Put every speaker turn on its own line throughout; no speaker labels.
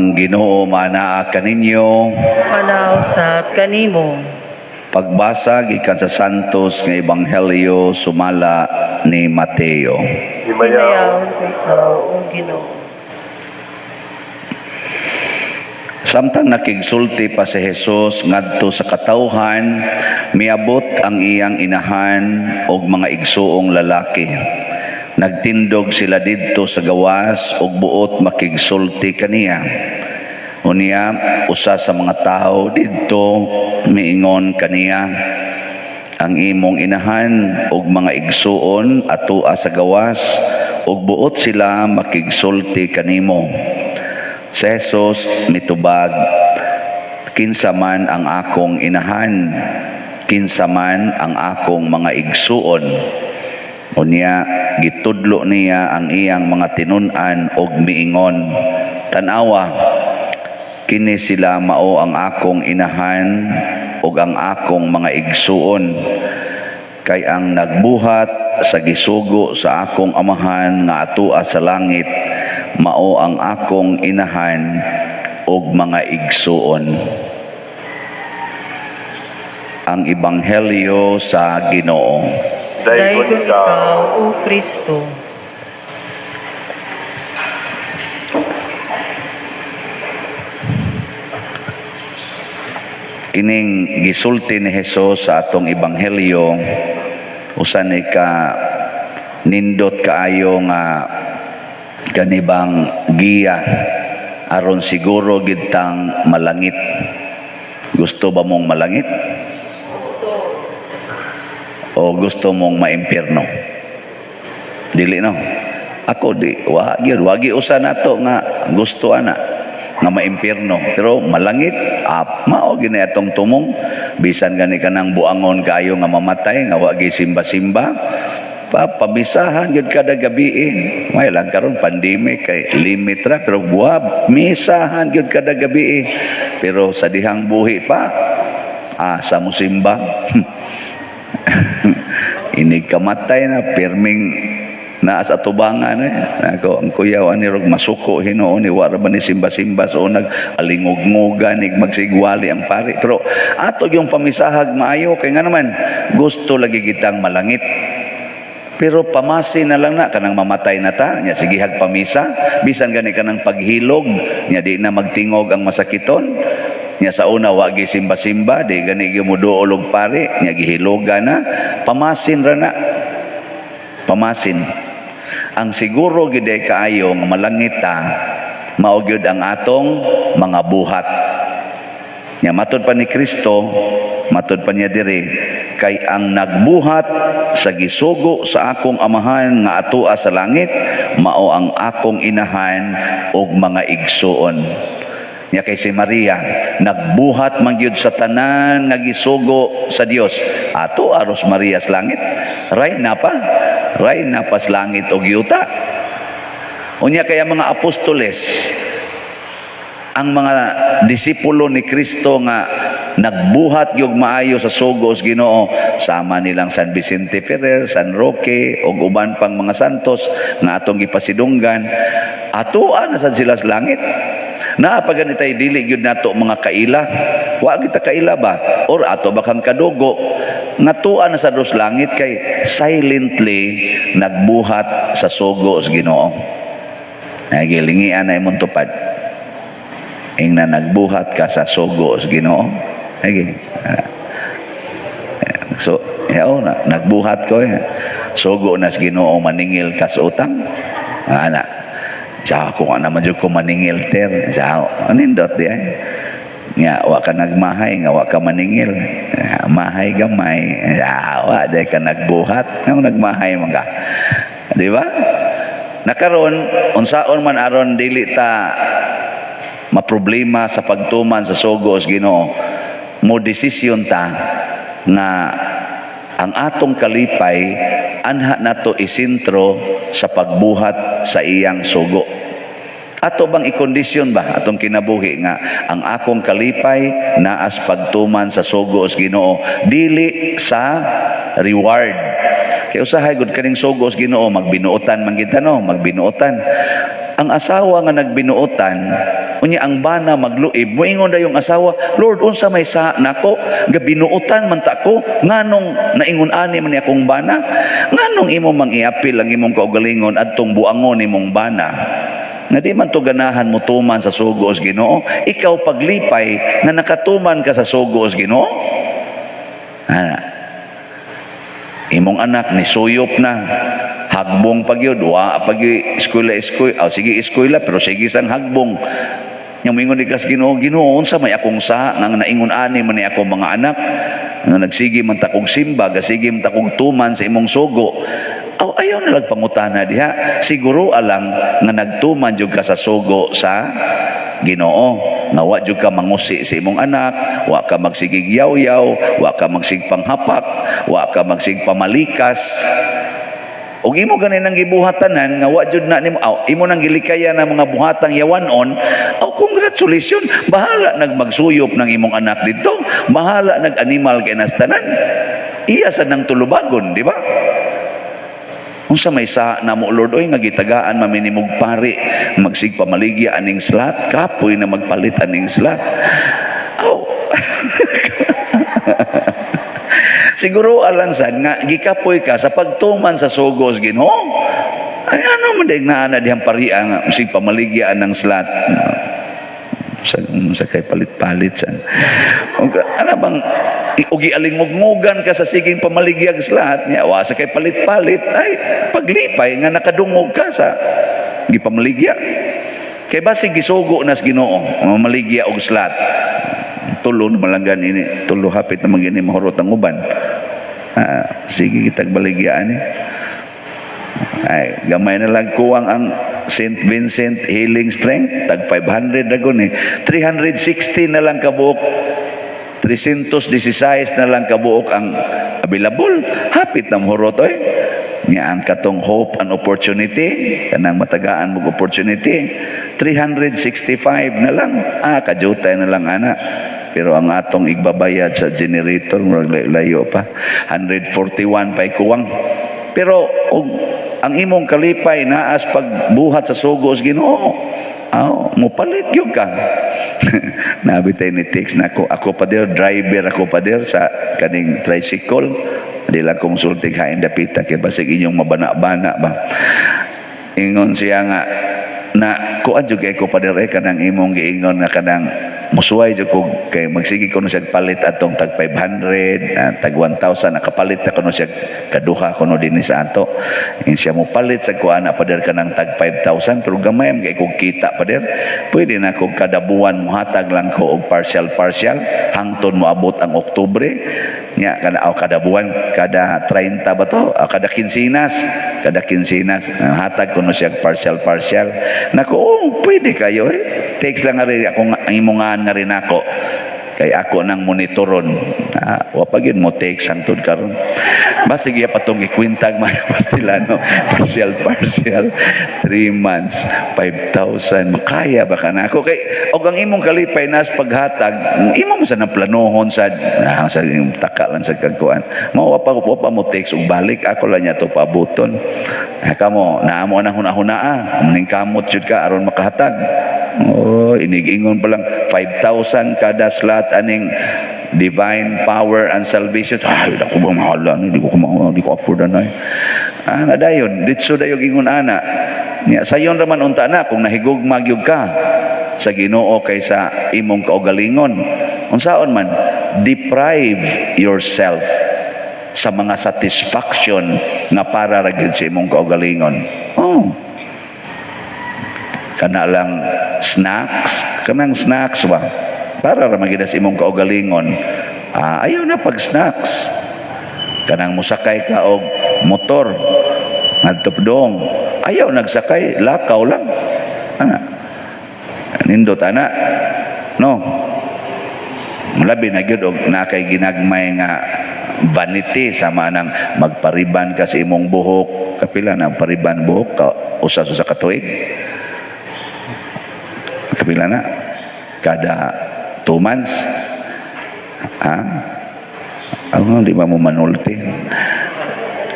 Ang Ginoo manaa kaninyo.
Manaw usab kanimo.
Pagbasa gikan sa Santos nga Ebanghelyo sumala ni Mateo.
Himayaon ikaw, O Ginoo.
Samtang nakigsulti pa si Jesus ngadto sa katawhan, miabot ang iyang inahan og mga igsuong lalaki. Nagtindog sila didto sa gawas og buot makigsulti kaniya. Unya, usa sa mga tawo didto miingon kaniya, "Ang imong inahan og mga igsuon atoa sa gawas ug buot sila makigsulti kanimo." Si Jesus mitubag, "Kinsa man ang akong inahan? Kinsa man ang akong mga igsuon?" Unya gitudlo niya ang iyang mga tinun-an og miingon, "Tan-awa, kini sila mao ang akong inahan ug ang akong mga igsuon, kay ang nagbuhat sa gisugo sa akong Amahan nga atoa sa langit mao ang akong inahan ug mga igsuon." Ang Ebanghelyo sa Ginoo.
Daygon ikaw, O Kristo.
Kining gisulti ni Jesus sa atong ebanghelyo, usa ni ka nindot kaayo nga kanibang giya aron siguro gitang malangit. Gusto ba mong malangit? O gusto mong maimpierno? Dili, no? Ako di wa gyud, wagi usa nato nga gusto ana nga maimpierno, pero malangit ap mao gini atong tumong, bisan gani kanang buangon kaayo nga mamatay nga wa gi simba-simba pa, pamisahan gyud kada gabi eh. May lang karon pandemic kay limit ra, pero buwa misahan gyud kada gabi eh. Pero sa dihang buhi pa, asa mo simba? Inig kamatay na, pirming naa sa tubangan eh. Nako, ang kuyaw ani rog masuko hinuon ni wara ba ni simba-simba, so nag alingog-ngogan nig magsigwali ang pari. Pero ato yung pamisahag maayo kay nga naman gusto lagi kitang malangit. Pero pamasi na lang na kanang mamatay na ta nya, sige hag pamisa, bisan gani kanang paghilog nya, di na magtingog ang masakiton nya. Sa una wa gi simba-simba, di gani gyud moduol og pari nya, gihiloga na, pamasin ra na, pamasin. Ang siguro gid ay kaayo nga malangit ta mao gyud ang atong mga buhat. Nya matud pa ni Kristo, matud pa niya diri, kay ang nagbuhat sa gisugo sa akong Amahan nga atoa sa langit mao ang akong inahan ug mga igsuon. Nya kay si Maria nagbuhat man gyud sa tanan nga gisugo sa Dios. Ato aros Maria sa langit. Ray na pa. Ray na pa sa langit og yuta. Unya kaya mga apostoles, ang mga disipulo ni Kristo nga nagbuhat gyud maayo sa sugo sa Ginoo, sama nilang San Vicente Ferrer, San Roque ug uban pang mga santos nga atong gipasidunggan, atoa na sad sila sa langit. Naa pa gani tay dili gyud nato mga kaila. Wa kita kaila ba or ato ba kang kadugo nga tua na sa dos langit kay silently nagbuhat sa sugo sa Ginoo. Ay gilingian na imong tupad. Ingna nagbuhat ka sa sugo sa Ginoo. Ay, so, yaw, na, nagbuhat ko eh. Sugo na sa Ginoo maningil ka sa utang. Ana. Sa ako nga naman jud ko maningil ter. Sa anindot di ay. Nga wa ka nagmahay, nga wa ka maningil. Mahay gamay. Wa di ka nagbuhat. Nga nagmahay man ka. Di ba? Nakaron, unsaon man aron dili ta maproblema sa pagtuman sa sugo sa Ginoo, mo desisyon ta nga ang atong kalipay anha nato isintro sa pagbuhat sa iyang sugo. Ato bang ikondisyon ba atong kinabuhi nga ang akong kalipay naas pagtuman sa sugo sa Ginoo, dili sa reward? Kay usahay gud kaning sugo sa Ginoo, magbinuotan man kita, no? Magbinuotan. Ang asawa nga nagbinuotan Unya ang bana magluib, moingon dayong asawa, "Lord, unsa may sa nako? Gabinuotan man ta ko, nganong naingon ani man ni akong bana?" Nganong imo mang iapil ang imong kaugalingon adtong buangon imong bana? Nga di man to ganahan mo tuman sa sugo sa Ginoo, ikaw paglipay nga nakatuman ka sa sugo sa Ginoo. Ana. Imong anak ni suyop na, hagbong pagyud, wa pagyud eskwela eskwela, oh, sige eskwela pero sige sang hagbong. Nya moingon di kas Ginoo, "Ginoo, unsa may akong sa nga naingon ani man ni akong mga anak nga nagsige man ta kog simba, gasige man ta kog tuman sa imong sugo?" Aw, ayaw na lang pangutana diha. Siguro alang nga nagtuman jud ka sa sugo sa Ginoo. Nga wa jud ka mangusi sa imong anak, wa ka magsigig yaw-yaw, wa ka magsigig panghapak, wa ka magsigig pamalikas. Ug imo gani nang gibuhatanan nga wa jud na nimo, aw, imo nang gilikayan ang mga buhatang yawanon, aw, congratulations, bahala nagmagsuyop ng imong anak dito, bahala nag-animal kay nas tanan. Iya sa nang tulubagon, di ba? Unsa may sa namo, Lord, oy, nga gitagaan maminimog pari magsig pamaligya aning slot, kapoy na magpalit aning slot. Aw. Siguro alang sad nga gikapoy ka sa pagtuman sa sugos Ginoo. Ay, ano man dig naa na dihang paria nga sig pamaligya ng slot. Sa kay palit-palit sa. Og ana bang ugi alingugmugan ka sa siging pamaligyag slot niya, wa sa kay palit-palit, ay paglipay nga nakadungog ka sa gipamaligya. Kay basig gisugo nas Ginoo mamaligya og slot. Tulo na malanggan ini, tulo hapit na gini mahurot ang uban. Ah, sige kitag baligyaan ni. Ay, gamay na lang kuwang ang St. Vincent Healing Strength, tag 500 dragon eh. 360 na lang kabuok. 316 na lang kabuok ang available. Hapit na mahurot oy. Nya ang katong hope and opportunity, kanang matagaan mo opportunity, 365 na lang. Ah, kajutay na lang ana. Pero ang atong igbabayad sa generator, murag layo pa. 141 pa ikuwang. Pero og ang imong kalipay naas pagbuhat sa sugos Ginoo, aw, mopalit gyud ka. Nabi tay ni text na ako, ako pader, driver ako pader sa kaning tricycle. Di lang ko musulti hain dapita kay basig inyong mabana-bana ba. Ingon siya nga na kuan jud kay ko pader eh, kanang imong giingon nga kanang musuway jud ko kay magsige kuno siya palit atong tag 500, tag 1,000, nakapalit na kuno siya kaduha kuno dinhi sa ato. In siya mo palit sa kuan na pader kanang tag 5,000, pero gamay man kay kog kita pader, pwede na kog kada buwan muhatag lang ko og partial partial hangtod moabot ang Oktubre. Nya kada, aw, kada buwan, kada 30 ba to? Ah, kada kinsinas hatag kuno siya partial partial. Nako, oh, pwede kayo eh. Text lang nga rin ako ang imongan nga rin ako kay ako nang monitoron. Ah, wa pa gyud mo text hangtod karon. Basig iya patong ikwintag mga pastilano, partial partial, 3 months 5,000, makaya ba ka na ako kay og ang imong kalipay nas paghatag, imo mo sa nang planohon sa sa imong taka lang sa kagkuan mo. Wa pa mo text og balik, ako lang niya to paabuton. Ah, kamo naamo nang huna-hunaa ning kamot jud ka aron makahatag. Oh, inigingon pa lang 5,000 kada slot aning divine power and salvation. Ay, ako ba mahala ni, di ko afford na. Ah, na dayon, ditso dayon ingon ana. Nya sayon raman unta na kung nahigugma gyud ka sa Ginoo kaysa imong kaugalingon. Unsaon man, deprive yourself sa mga satisfaction nga para ra gyud sa imong kaugalingon. Oh. Kana lang snacks, kanang snacks ba? Para ra magyud sa imong kaugalingon. Ah, ayaw na pag snacks. Kanang musakay ka og motor ngadto dong. Ayaw nagsakay, lakaw lang. Ana. Nindot ana. No. Labi na gyud og naa kay ginagmay nga vanity, sama nang magpariban ka sa imong buhok. Kapila na pariban buhok ka usa sa katuig? Kapila na? Kada 2 months, ha? Ako, di ba mo manulti?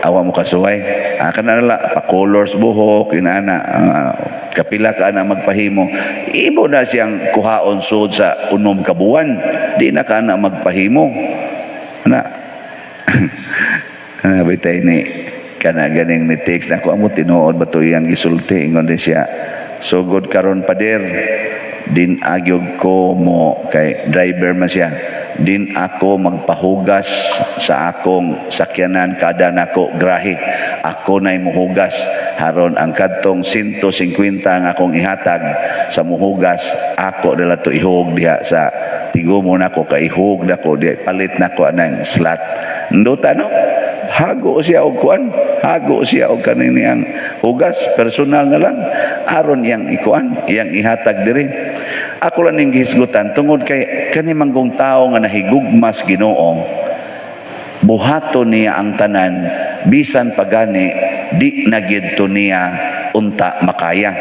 Awa mo kasuway. Ah, kana na pa-colors buhok, inana, kapila ka na magpahimo. Imo na siyang kuhaon sud sa 6 ka buwan. Di na ka na magpahimo. Na. Ah, bitay ni kana ganing ni text na ako, amo tinuod ba to iyang gisulti? Ingon din siya, "Sugod karon, pader, din agyog ko mo," kay driver man siya, "din ako magpahugas sa akong sakyanan kada nako grahe. Ako na'y muhugas haron ang kadtong 150 ang akong ihatag sa muhugas, ako dala to ihug diha sa tigumo nako, kay ihug nako diha, palit nako anang slot." Nduta, no? Hago siya og kuan, hago siya og kanini ang hugas personal na lang aron iyang ikuan, iyang ihatag diri. Ako lang ning gihisgutan tungod kay kani manggong tawo nga nahigugmas Ginoo, buhaton niya ang tanan bisan pagani di na gyud to niya unta makaya.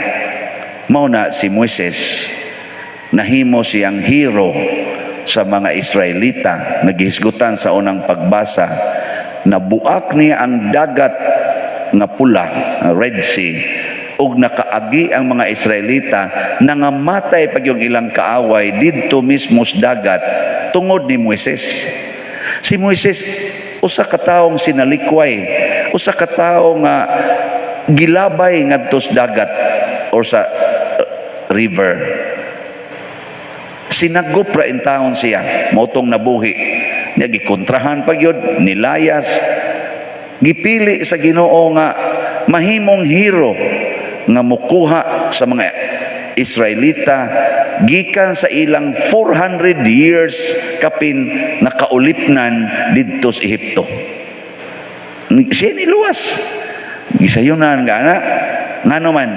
Mao na si Moises, nahimo siyang hero sa mga Israelita. Nagihisgutan sa unang pagbasa, nabuak niya ang Dagat nga Pula, Red Sea, ug nakaagi ang mga Israelita, nangamatay pag yung ilang kaaway didto mismo sa dagat tungod ni Moises. Si Moises, usa ka taong sinalikway, usa ka tawo nga gilabay ngadto sa dagat or sa river. Sinagop ra intawon siya, motong nabuhi. Nya gikontrahan pa gyud, nilayas, gipili sa Ginoo nga mahimong hero nga mukuha sa mga Israelita gikan sa ilang 400 years kapin nakaulipnan didto sa Ehipto. Siya niluwas. Gisayunan nga ana. Ngano man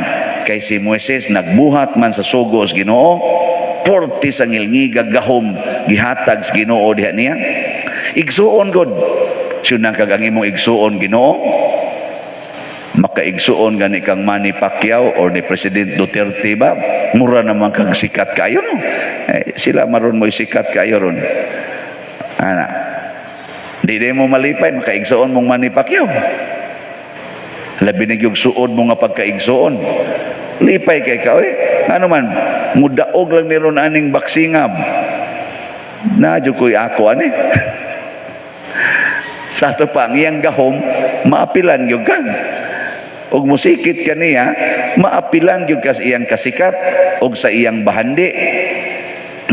kay si Moises nagbuhat man sa sugo sa Ginoo, porte sa ngilngiga gahom gihatag sa Ginoo diha niya. Igsuon god. Siyunan kag ang imong igsuon Ginoo, makaigsuon gani kang Manny Pacquiao or ni President Duterte ba? Mura naman kag sikat kayo, no? Eh, sila maron mo sikat kayo ron. Ana. Di di mo malipay makaigsuon mong Manny Pacquiao. Labi na gyud suod mo nga pagkaigsuon. Lipay kay ka, oy. Ano man, mudaog lang ni ron aning boxingab. Na jud ko'y ako ani. Sa ato pa ang iyang gahom, maapilan gyud ka. Og musikit ka niya, maapilan gyud ka sa iyang kasikat og sa iyang bahandi.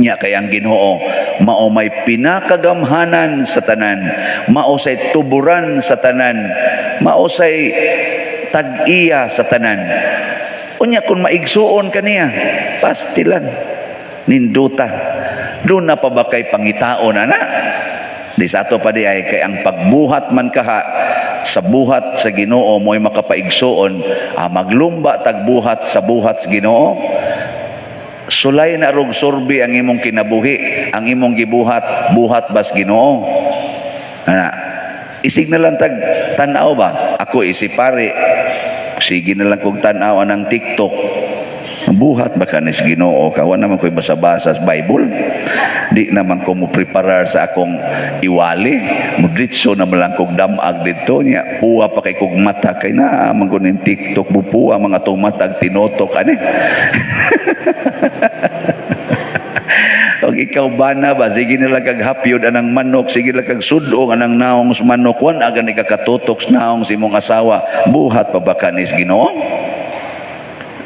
Nya kay ang Ginoo mao may pinakagamhanan sa tanan, mao say tuburan sa tanan, mao say tag-iya sa tanan. Unya kung maigsuon ka niya, pastilan ninduta. Doon na pa ba kay pangitaon ana? Di sa ato pa di ay kay ang pagbuhat man kaha sa buhat sa Ginoo mo'y makapaigsuon, maglumba tagbuhat sa buhat sa Ginoo. Sulay na rog surbi ang imong kinabuhi, ang imong gibuhat, buhat bas Ginoo. Ana, isig na lang tag tan-aw ba? Ako isi pare, sige na lang kog tan-aw anang TikTok. Buhat ba ka ni sa Ginoo? Kawa naman ko'y basa-basa sa Bible. Di naman ko mo preparar sa akong iwali. Mudritso na lang kog damag dito niya. Puwa pa kay kog mata kay naa man ko ning TikTok, bupuwa mga tong mata tinotok ani. Og ikaw bana ba, sige na lang kag hapyod anang manok, sige lang kag sudong anang naong sa manok, wan aga ni kakatutok sa naong sa imong asawa, buhat pa ba ka ni sa Ginoo?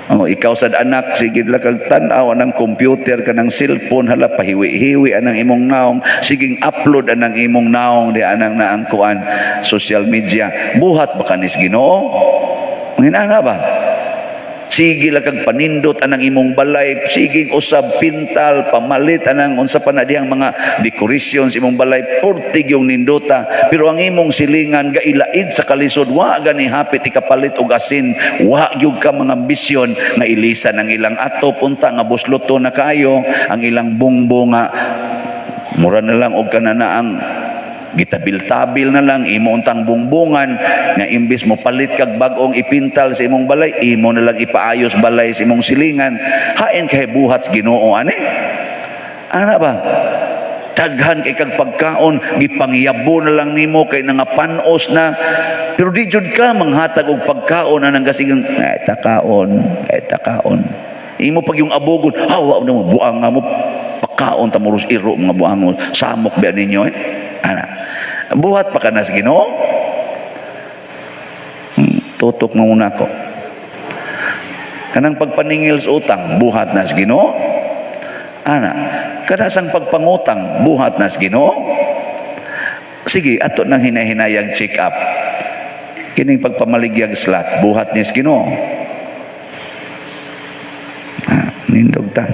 Oh, ikaw sad anak, sige lang kag tan-aw anang computer kanang cellphone, hala, pahiwi-hiwi anang imong naong, siging upload anang imong naong di anang naang kuan social media, buhat ba ka ni sa Ginoo? Hinana ba? Sige lang kag panindot anang imong balay, sige usab pintal, pamalit anang unsa pa na diyang mga decoration sa imong balay, portig yung nindota. Pero ang imong silingan gailaid sa kalisod, wa gani hapit ikapalit og asin, wa gyud ka mga ambisyon nga ilisan ang ilang atop unta nga busloto na kayo, ang ilang bungbong nga mura na lang og kanana ang gitabil-tabil na lang imo untang bungbungan, nga imbis mo palit kag bag-ong ipintal sa imong balay, imo na lang ipaayos balay sa imong silingan. Hain kay buhat sa Ginoo ani? Ana ba? Daghan kay kag pagkaon, gipangyabo na lang nimo kay nangapanos na. Pero di jud ka manghatag og pagkaon anang kasigang ay takaon, ay takaon. Imo pag yung abogon, hawa na mo buang nga mo pagkaon ta muros iro mga buang mo, samok ba ninyo eh? Ana. Buhat pa ka na sa Ginoo? Tutok na muna ako. Kanang pagpaningil sa utang, buhat na sa Ginoo? Ana, kana sang pagpangutang, buhat na sa Ginoo? Sige, ato nang hinahinayag check up. Kining pagpamaligyag slot, buhat ni sa Ginoo? Ah, nindog ta.